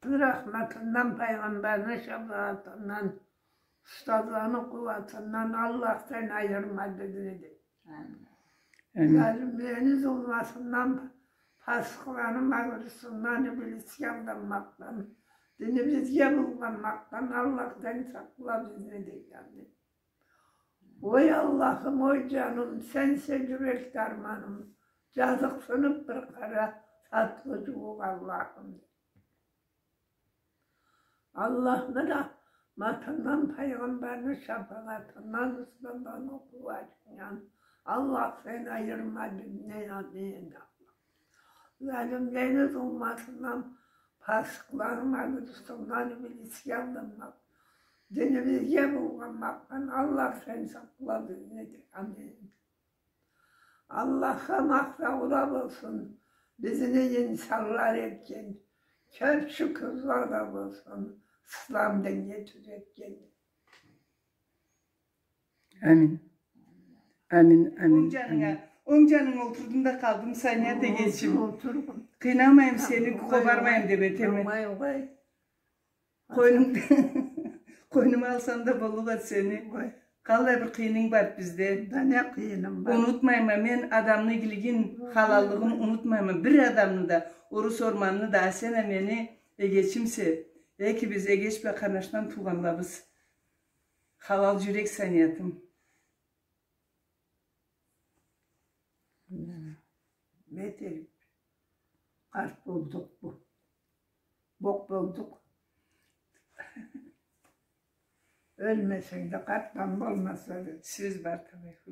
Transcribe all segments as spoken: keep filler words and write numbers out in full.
Рахматындан, пайгъамбарны шафагъатындан, устазланы къууатындан Аллах сен айырма бизни, дей. Амин. Амин. Залимлени зулмасындан, пасыкъланы магърусундан, иблисге алданмакъдан, динибизге булгъанмакъдан Аллах сен сакъла бизни, дей. Амин. Ой Аллахым, ой джаным, сенсе джюрек дарманым, джазыкъсыныб бир къара татлы джууукъ Аллахым. Аллахны рахматындан, пайгъамбарны шафагъатындан, устазланы къууатындан Аллах сен айырма бизни, амин. Залимлени зулмасындан, пасыкъланы магърусундан, иблисге алданмакъ, динибизге булгъанмакъдан Аллах сен сакъла бизни, дей. Амин. Аллахха махтаула болсун, бизни инсанла этген, кёб шукурла да болсун, ислам динни тюзетген. Амин. Амин, амин, амин. Онг джанынга, онг джанынга олтурдум да къалдым, Саният эгечим. Олтур, олтур. Къыйнамайым сени, къобармайым деб этеме. Къойнум-, къойнума алсам да боллукъ эди сени. Къаллай бир къыйынынг бар бизде. Да не къыйыным бар? Унутмайма мен адамны игилигин, халаллыгъын унутмайма. Бир адамны да, орус орманны да, а сен а мени эгечимсе. Экибиз эгеч бла къарнашдан туугъанлабыз. Халал джюрек Саниятым. Не этерик? Къарт болдукъ бу. Бокъ болдукъ. Ёлмесенг да, къартдан болмаса да. Сёз бар, табайху.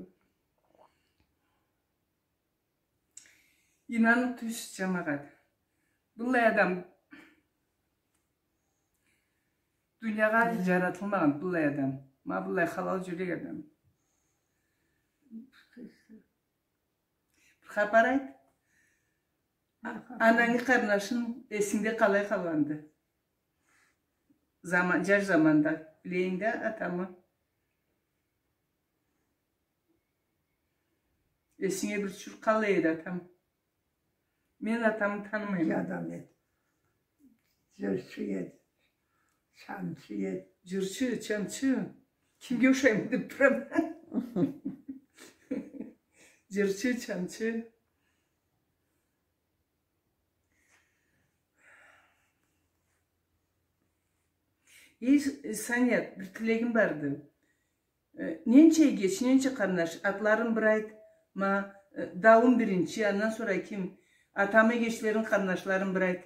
Ийнаныб турсуз, джамагъат. Быллай адам дуниягъа джаратылмагъан, быллай адам. Ма быллай халал джюрек адам. Бир хапар айт. Ананы къарнашын эсингде къалай къалгъанды? Заман, джаш заманда. Билейинг да атамы? Эсинге бир тюшюр, къалай эди атам? Мен атамы танымайма. Джаш адам эди. Джырчы эди. Чамчы эди. Джырчы, чамчы. Кимге ушайма деб турама? Джырчы, чамчы. Эй, Саният, бир тилегим барды. Э, ненча эгеч, ненча къарнаш, атларын бир айт. Ма, э, Даун биринчи, андан сора ким? Атамы эгечлерин, къарнашларын бир айт.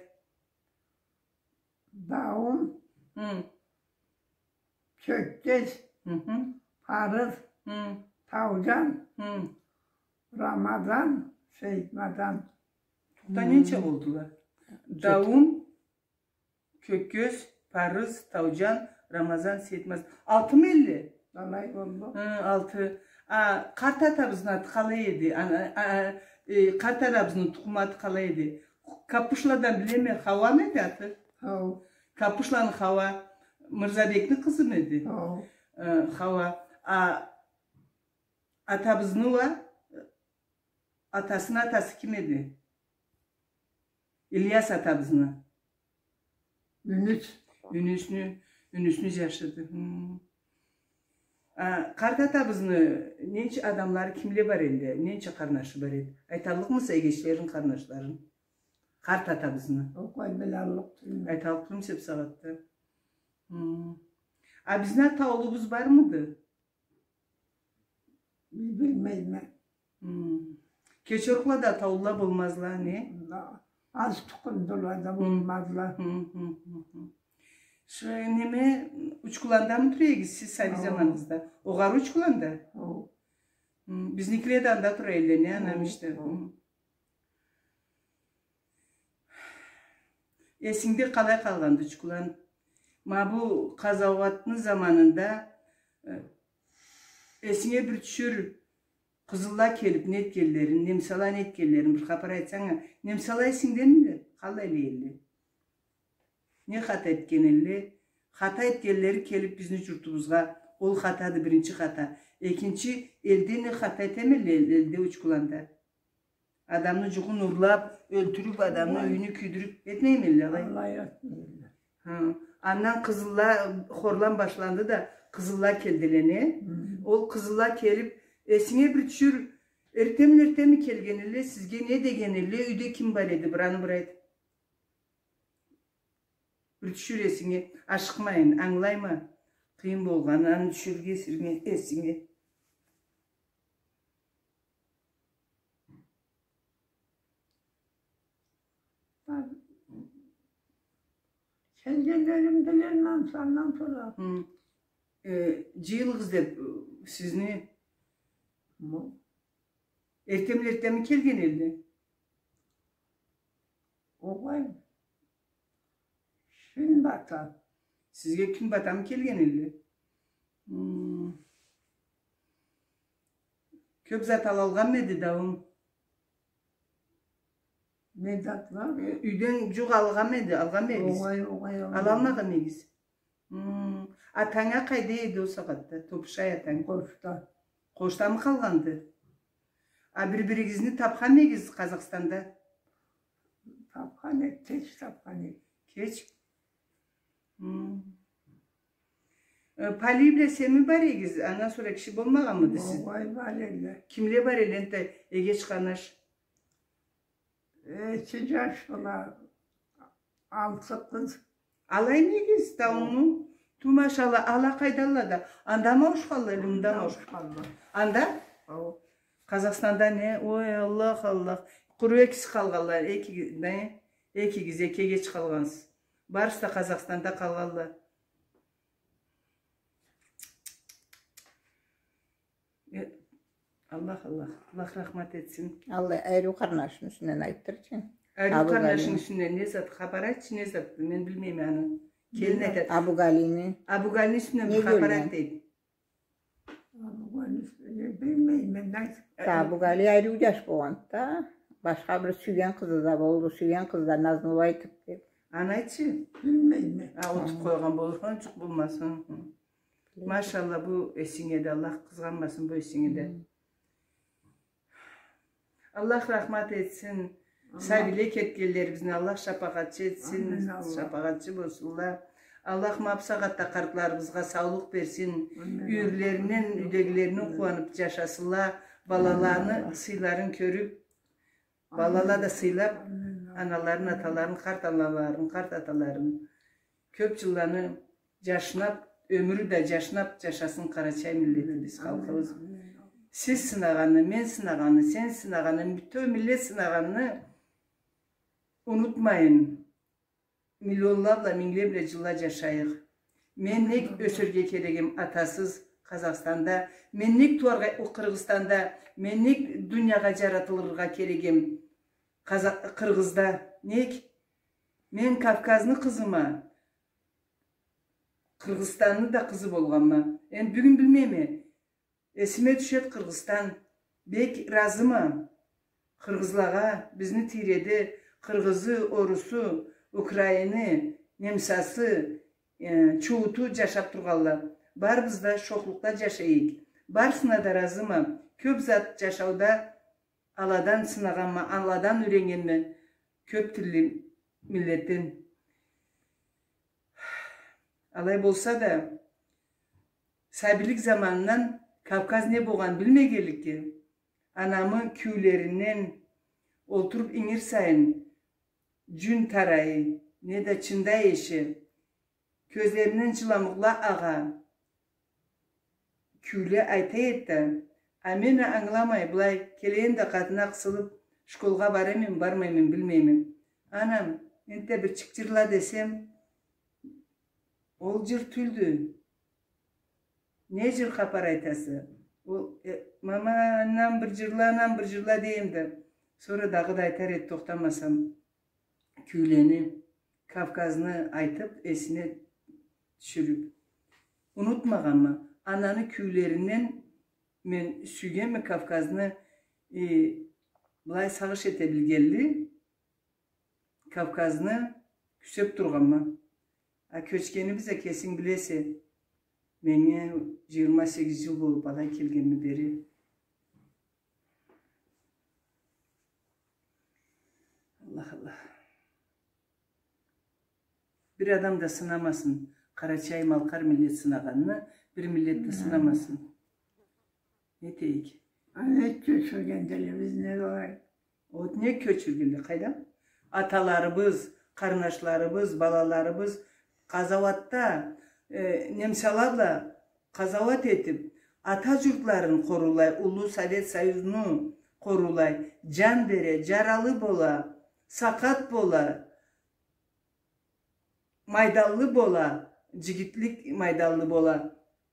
Даун, хы, Кёккёз, хы-хы, Парыз, хы, Тауджан, хы, Рамазан, Сейитмазан. Тукъта, ненча болдула? Джети. Даун, Кёккёз, Парыз, Тауджан, Рамазан, Сейитмаз. Алтымы элле? Алай болду. Хы, алты. А, къарт атабызны аты къалай эди? А, а, а, э, къарт атабызны тукъуму аты къалай эди? Капушладан билеме, Хауамы эди аты? Хау. Капушланы Хауа. Мырзабекни къызымы эди? Хау. Э, Хауа. А, атабызны уа, атасыны атасы ким эди? Ильяс атабызны. Юнюс. Юнюсню, Юнюсню джашыды. Хы. А, къарт атабызны ненча адамлары, кимле бар эди? Ненча къарнашы бар эди? Айталлыкъмыса эгечлерин, къарнашларын? Къарт атабызны. Окъуй, билаллыкъ тюлме. Айталлыкъ тюлмюсе бусагъатда. Хы. А бизни атаулубуз бармыды? Билмейме. Хы. Кечеруклада атаулула болмазла, не? Да. Аз тукъумдула да болмазла. Хы, хы, хы, хы. Шу, неме, Учкуландамы тура эдигиз сиз сабий заманыгъызда? Огъары Учкуланда? Хы. Хы, бизникиле да анда тура эдиле, не, анам ишде. Хы. Эсингде къалай къалгъанды, Учкулан? Ма бу къазауатны заманында, э, эсинге бир тюшюр, къызылла келиб не этгенлерин, немсала не этгенлерин бир хапар айтсанг а, немсала эсингдемиле? Къалайла элле? Не хата этген элле? Хата этгенлери келиб бизни джуртубузгъа, ол хатады, биринчи хата. Экинчи, элде не хата этемелле, эл-, элде, Учкуланда? Адамны джугъун урлап, ёлтюрюп, адамны юйюн кюйдюрюп, этмеймелле алай? Алай этмеймелле. Хы. Андан къызылла, хорлам башланды да, къызылла келдиле, не? Хы. Ол къызылла келип, эсинге бир тюшюр, эртденми-эртденми келген элле, сизге не деген элле, юйде ким бар эди, бир аны бир айт. Бир тюшюр эсинге, ашыкъмайын, ангылайма къыйын болгъанын, аны тюшюрюрге эсинге, эсинге. Келгенлерин билеме, андан сора. Хы. Э, джыйылыгъыз деп, э, сизни. Хы. Эртденми-эртденми келген элле? Огъай. Кюн бата. Сизге кюн батамы келген элле? Хы. Кёп зат алалгъанмы эди, дауум? Не затла? Э, юйден джукъ алгъанмы эди, алгъанмы эдигиз? Огъай, огъай, алгъан. Алалмагъанмы эдигиз? Хы. Атанг а къайда эди ол сагъатда, топушай атанг? Къошда. Къошдамы къалгъанды? А бир-биригизни тапханмы эдигиз Къазахстанда? Тапхан эдик, кеч тапхан эдик. Кеч? Хы. Э, Пали бла сенми бар эдигиз? Андан сора киши болмагъанмыды сиз? Огъай, бар элле. Кимле бар элле энтда, эгеч-къанаш? Э, эки джаш бла алты къыз. Алаймы эдигиз, даууму? Ту, машалла, ала къайдалла да? Андамы ауушханла, мындамы ауушханла? Анда? Ау. Къазахстанда не? Ой, Аллах, Аллах. Къуру экиси къалгъанла, эки, не? Экигиз, эки эгеч къалгъансыз. Барысы да Къазахстанда къалгъанла. Э, Аллах, Аллах, Аллах рахмат этсин. Аллай ариу къарнашыны юсюнден айтдырчы. Ариу къарнашыны юсюнден не зат, хапар айтчы, не зат, мен билмейме аны. Келин айтады. Абугалини. Абугалини юсюнден бир хапар айт дейди. Абугалини юсюнден билмейме, мен айт. Абугали ариу джаш болгъанды да. Башха бир сюйген къызы да болду, сюйген къызы да Назмулла айтыб деб. Аны айтчы. Билмейме. А, унутуб къойгъан болурсанг, джукъ болмасын. Машалла, бу эсинге да, Аллах къызгъанмасын бу эсинге да. Аллах рахмат этсин. Сабийле кетгенлерибизни Аллах шапагъатчы этсин, шапагъатчы болсунла. Аллах ма бусагъатда къартларыбызгъа саулукъ берсин. Юйюрлеринден, юйдегилеринден къууаныб джашасынла. Балаланы сыйларын кёрюб, балала да сыйлаб аналарын, аталарын, къарт аналарын, къарт аталарын. Кёб джылланы джашнаб, ёмюрю да джашнаб джашасын къарачай миллетибиз, халкъыбыз. Сиз сынагъанны, мен сынагъанны, сен сынагъанны, бютеу миллет сынагъанны унутмайын. Миллионла бла, мингле бла джылла джашайыкъ. Мен нек ёсерге керегем атасыз Къазахстанда? Мен нек тууаргъа Къыргъызстанда? Мен нек дуниягъа джаратылыргъа керегем Къаза-, Къыргъызда? Нек? Мен Кавказны къызыма. Къыргъызстанны да къызы болгъанма. Энди бюгюн билмейме. Эсиме тюшед Къыргъызстан. Бек ыразыма. Къыргъызлагъа, бизни тийреде къыргъызы, орусу, украины, немсасы, э, чууту джашаб тургъанла. Барыбыз да шохлукъда джашайыкъ. Барысына да ыразыма. Кёб зат джашауда аладан сынагъанма, аладан юйреннгенме, кёб тилли миллетден. Алай болса да, сабийлик заманындан Кавказ не болгъанын билмегенликге, анамы кюйлеринден олтуруб ингир сайын джюн тарайы, неда чындай эше, кёзлеринден джыламукъла агъа. Кюйле айта эди да, а мен а ангыламай, былай келеем да къатына къысылыб, школгъа барамы, бармаймы, билмейме. Анам, энтда бирчик джырла десем, ол джыр тюлдю. Не джыр хапар айтаса? Ол, э, мама, анам бир джырла, анам бир джырла дейме да, сора дагъыда айтар эди, тохтамасам. Кюйлени, Кавказны айтыб, эсине тюшюрюб. Унутмагъанма, ананы кюйлеринден мен сюйгенме Кавказны, э, былай сагъыш эте билгенли, Кавказны кюсеб тургъанма. А кёчгенибиз а кесинг билесе, меннге джыйырма сегиз джыл болуб алай келгенме бери. Аллах. Бир адам да сынамасын. Къарачай-малкъар миллет сынагъанны бир миллет да сынамасын. Не этейик? А не кёчюргенделе биз, не алай? Вот не кёчюргенде, къайдам? Аталарыбыз, къарнашларыбыз, балаларыбыз къазауатда, э, немсала бла къазауат этиб, ата джуртларын къоруулай, уллу Совет Союзну къоруулай, джан бере, джаралы бола, сакъат бола, майдаллы бола, джигитлик майдаллы бола.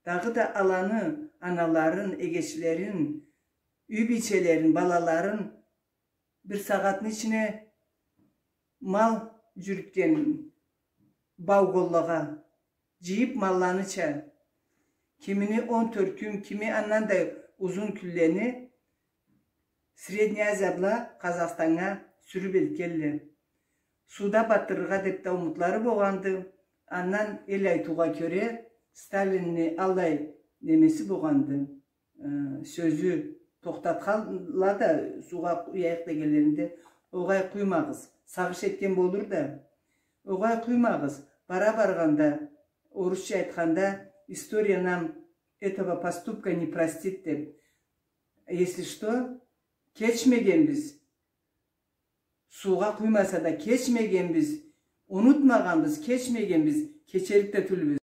Дагъыда аланы, аналарын, эгечлерин, юй бийчелерин, балаларын бир сагъатны ичине мал джюрютген бауголлагъа джыйыб, малланыча, кимини он тёрт кюн, кими андан да узун кюнлени Средняя Азия бла Къазахстаннга сюрюб элтгелле. Сууда батдырыргъа деб да умутлары богъанды. Андан эл айтыугъа кёре, Сталинни аллай немеси богъанды, э, сёзю, тохтатханла да, суугъа къуяйыкъ дегенлеринде, огъай, къуймагъыз, сагъыш этген болур да. Огъай, къуймагъыз, бара баргъанда, орусча айтханда, история нам этого поступка не простит деб. Если что, кечмегенбиз. Суугъа къуймаса да кечмегенбиз, унутмагъанбыз, кечмегенбиз, кечерик да тюлбюз.